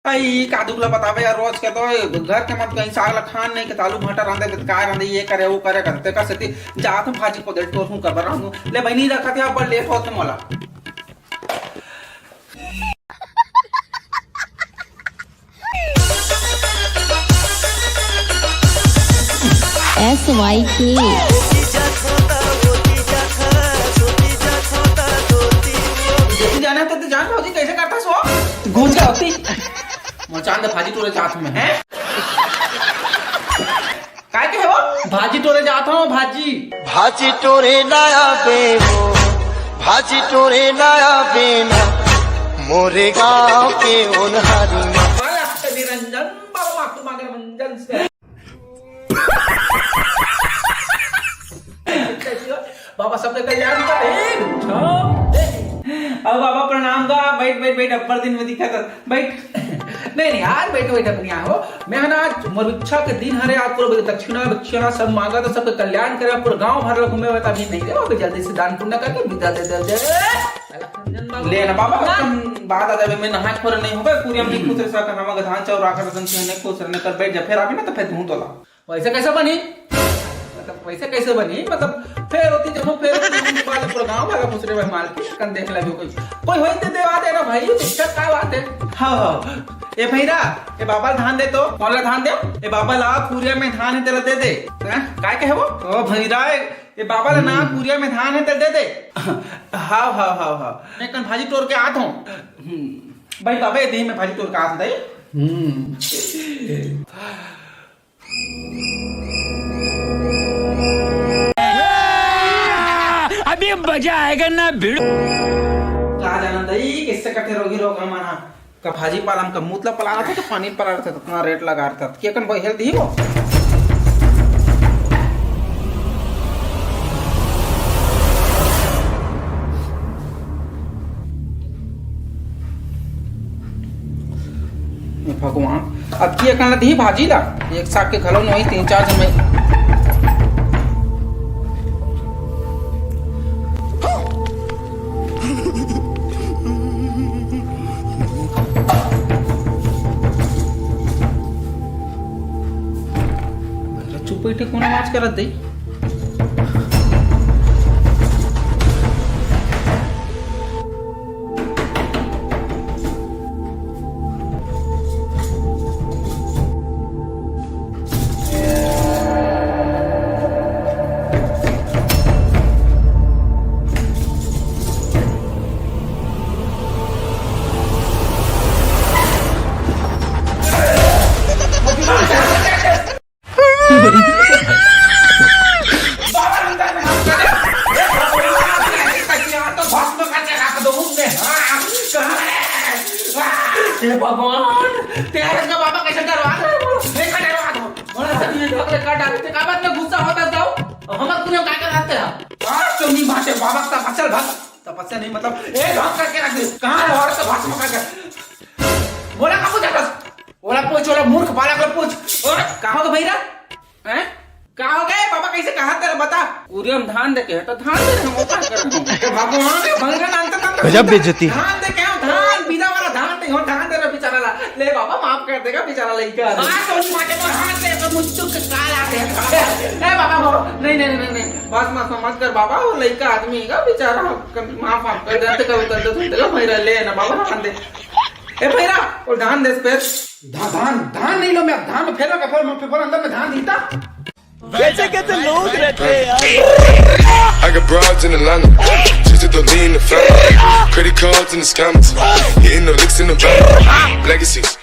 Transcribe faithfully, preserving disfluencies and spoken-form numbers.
भाई, का दुख ला बतावे यार, रोज के तो घर के मन कहीं साग ला खान नहीं, के आलू भाटा रांधे, के काय रांधे, ये करे, वो करे, करते का सेती जात हूँ भाजी को दे, टोर हूँ कबर रांधू। ले बहिनी, रखत हे, अब लेट होत हे मोला। S Y K। जैसे जाना तो, तो जान भौजी, कैसे करता सो? घुस गया होती। मोर चांद भाजी टोरे जात में है। काय कहे वो? भाजी टोरे जात हूँ, भाजी। भाजी टोरे लाया बे वो, भाजी टोरे लाया बे ना, मोरे गांव के ओनहारी ना। बाला निरंजन, बाबा तू मगर मंजन से। बाबा सबके कल्याण करे। अब बाबा प्रणाम का, बैठ, बैठ, बैठ, अब्बड़ दिन में दिखा था। बैठ। नहीं, नहीं, आज बैठो, बैठो, नहीं हो। मैं है ना, आज मोर इच्छा के दिन हरे, आज पूरा दक्षिणा, दक्षिणा सब मांगा था, सबके कल्याण करे, पूरा गांव भर ला घूमे हुए, तभी नहीं दे, अभी जल्दी से दान पुण्य करके विदा दे दे, दे। ले ना बाबा, ना। तुम बाद आ जावे, मैं नहाए खोरे नहीं होगा, पूरी हम नहीं खुश रह सका, हम अगर धान चाउर आकर तुम से नहीं खुश रहने कर बैठ जा, फिर आवे ना तो फिर धूं तोला। वैसे कैसे बनी? मतलब, वैसे कैसे बनी? मतलब, फेर होती जब फेर होती, हम बाल पूरा गांव वाला पूछ रहे भाई, माल के कन देख लगे कोई, कोई होई ते देवा देना भाई, दिक्कत का बात है? हाँ, हाँ। ए भैरा, ए बाबा ला धान दे तो। कौन ला धान दे? ए बाबा ला, कुरिया में धान है, तेला दे दे। हैं? काय कहे वो? ओ भैरा, ए बाबा ला ना, हम्म। कुरिया में धान है, तेला दे दे। हाँ, हाँ, हाँ, हाँ। मैं कन भाजी टोर के आत हूँ। हम्म। भाई बाबा, ये दे, मैं भाजी टोर के आत हूँ, भाई। हम्म। अभी मजा आएगा ना भिड़ू। का जाना दई, कैसे कथे रोगी रोग हमारा? का भाजी पाला म का मूत ला पला रथे, का पानी पला रथे, तो कहाँ रेट लगा रथे, के कन भाई हेल्दी ही वो। हे भगवान, अब की एकन ला दिही भाजी ला, एक साग के घलो नोई, तीन चार झन में। चुप बैठे, कोन आवाज करत दे? हे भगवान, तेरा का बाबा कैसे डरवा रहे हो? देखा डरवा दो। बोला सब ये लोग का डर, ते का बात में गुस्सा होता जाओ। हम कुछ का कर रखते हैं। आज तो नहीं बात है, बाबा का फसल भाग, तपस्या नहीं मतलब, ए, भाग करके रख दे। कहाँ है औरत तो भाग मका कर। बोला का पूछा बस? ओला पूछ, ओला मूर्ख बालक ला पूछ। और का हो गया भैरा? हैं? का हो गए? बाबा कैसे कहा तेरा बता? पूरे हम धान दे के है, तो धान दे हम ओका कर रहे हैं। भगवान के भंगन अंत तक गजब बेइज्जती। धान दे के हम धान, पीला वाला धान दे, हम धान दे रहे बेचारा ला। ले बाबा, माफ कर देगा बेचारा लइका। हाँ, तो उस माटे पर हाथ दे, तो मुझ चुक काल आ गया। ए बाबा, बाबा, नहीं, नहीं, नहीं, नहीं, बस मत, मत कर बाबा, वो लइका आदमी का बेचारा, माफ, माफ कर दे, अंत कर, कर दे, सुन, तेरा भैरा ले ना बाबा, धान दे। ए भैरा, वो धान दे, फिर। धा-, धान, धान नहीं लो, मैं धान में फेर का, फेर, फेर अंदर में धान दीता। कैसे कैसे लोग रहते हैं यार। I got broads in Atlanta. Just don't lean the family. Credit cards in the scammers. Hitting the licks in the van. Legacies.